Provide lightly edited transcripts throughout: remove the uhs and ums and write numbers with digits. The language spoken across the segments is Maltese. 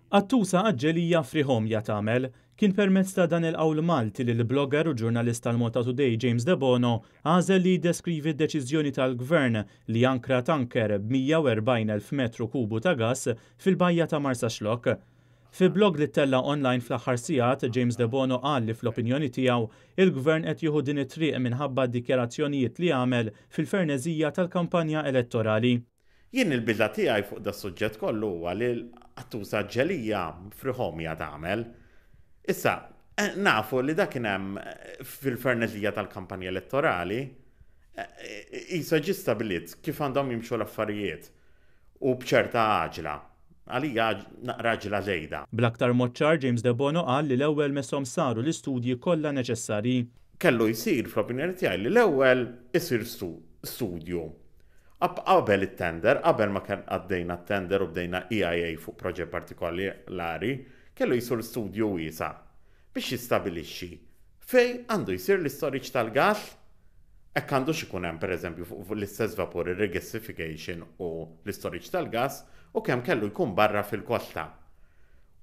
Qattusa għaġġelija frieħ għomja tagħmel. Kien permezz ta' dan il-qawl Malti li l-blogger u ġurnalist tal-Malta Today James Debono għażel li jiddeskrivi d-deċiżjoni tal-Gvern li jankra tanker b'140,000 metru kubu ta' gass fil-bajja ta' Marsaxlokk. Fi blog li ttella' online fl-aħħar sigħat, James Debono qal li fl-opinjoni tiegħu, il-Gvern qed jieħu din it-triq minħabba d-dikjarazzjonijiet li għamel fil-ferneżija tal-kampanja elettorali. Jien il-biża' tiegħi fuq das-suġġett kollu huwa li l-qattusa ġelija friħomja tagħmel. Issa, nafu li dak kien hemm fil-ferneżija tal-kampanja elettorali, qisu ġie stabilit kif għandhom jimxu l-affarijiet u b'ċerta għaġla. Għalija naqra għaġla żejda. Bl-aktar mod ċar James Debono qal li l-ewwel messhom saru l-istudji kollha neċessarji. Kellu jsir, fl-opinjoni tiegħi, li l-ewwel isir studju Qabel it-tender, qabel ma għaddejna t-tender u bdejna EIA fuq proġett partikolari, kellu jsir studju wiesa' biex jistabilixxi fejn għandu jsir l-istorage tal-gas, hekk għandux ikun hemm pereżempju fuq l-istess vapur ir-regasification u l-istorage tal-gas u kemm kellu jkun barra fil-kosta.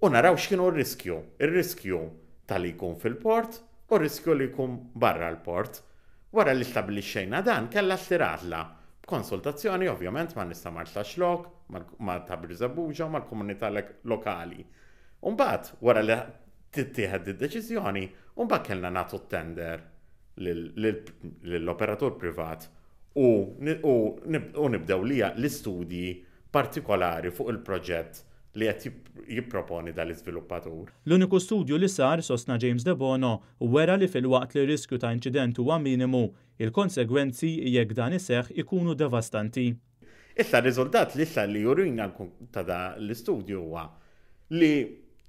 U naraw x'kienu r-riskju, ir-riskju ta' li jkun fil-port u r-riskju li jkun barra l-port. Wara li stabbilixxejna dan, kellha ssir għażla, b'konsultazzjoni ovvjament man-nies ta' Marsaxlokk, ma' ta' Birżebbuġa u mal-komunità lokali. U mbagħad, wara li tittieħed id-deċiżjoni, u mbagħad kellna nagħtu t-tender lill-operatur privat u nibdew l-istudji partikolari fuq il-proġett li qed jipproponi dal-iżviluppatur. L-uniku studju li sar, sostna James Debono, wera li filwaqt li r-riskju ta' inċident huwa minimu, il-konsegwenzi jekk dan iseħħ ikunu devastanti. Issa r-riżultat li issa li jurina ta' da l-istudju huwa li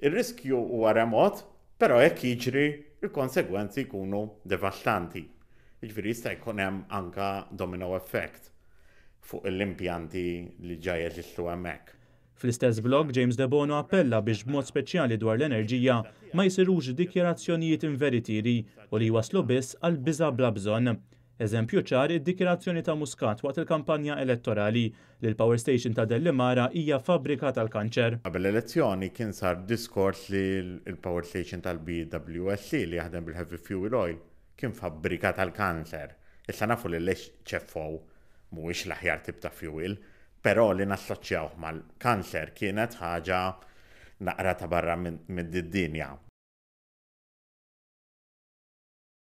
r-riskju huwa remot, però jekk jiġri il-konsegwenzi jkunu devastanti. Jiġifieri jista' jkun hemm anka domino effect fuq l-impjanti li ġa jeżistu hemmhekk. Fl-istess blog, James Debono appella biex b'mod speċjali dwar l-enerġija ma jsirux dikjarazzjonijiet inveritieri u li jwasslu biss għal biża' bla bżonn. Eżempju ċar id-dikjarazzjoni ta' Muscat waqt il-kampanja elettorali li l-power station ta' Delimara hija fabbrika tal-kanċer. Qabel l-elezzjoni kien sar diskors li l-power station tal-BWSC li jaħdem bil-heavy fuel oil kien fabbrika tal-kanċer. Issa nafu li l-HFO mhuwiex l-aħjar tip ta' fuel, però li nassoċjawh mal-kanċer kienet ħaġa naqra ta' barra minn dinja.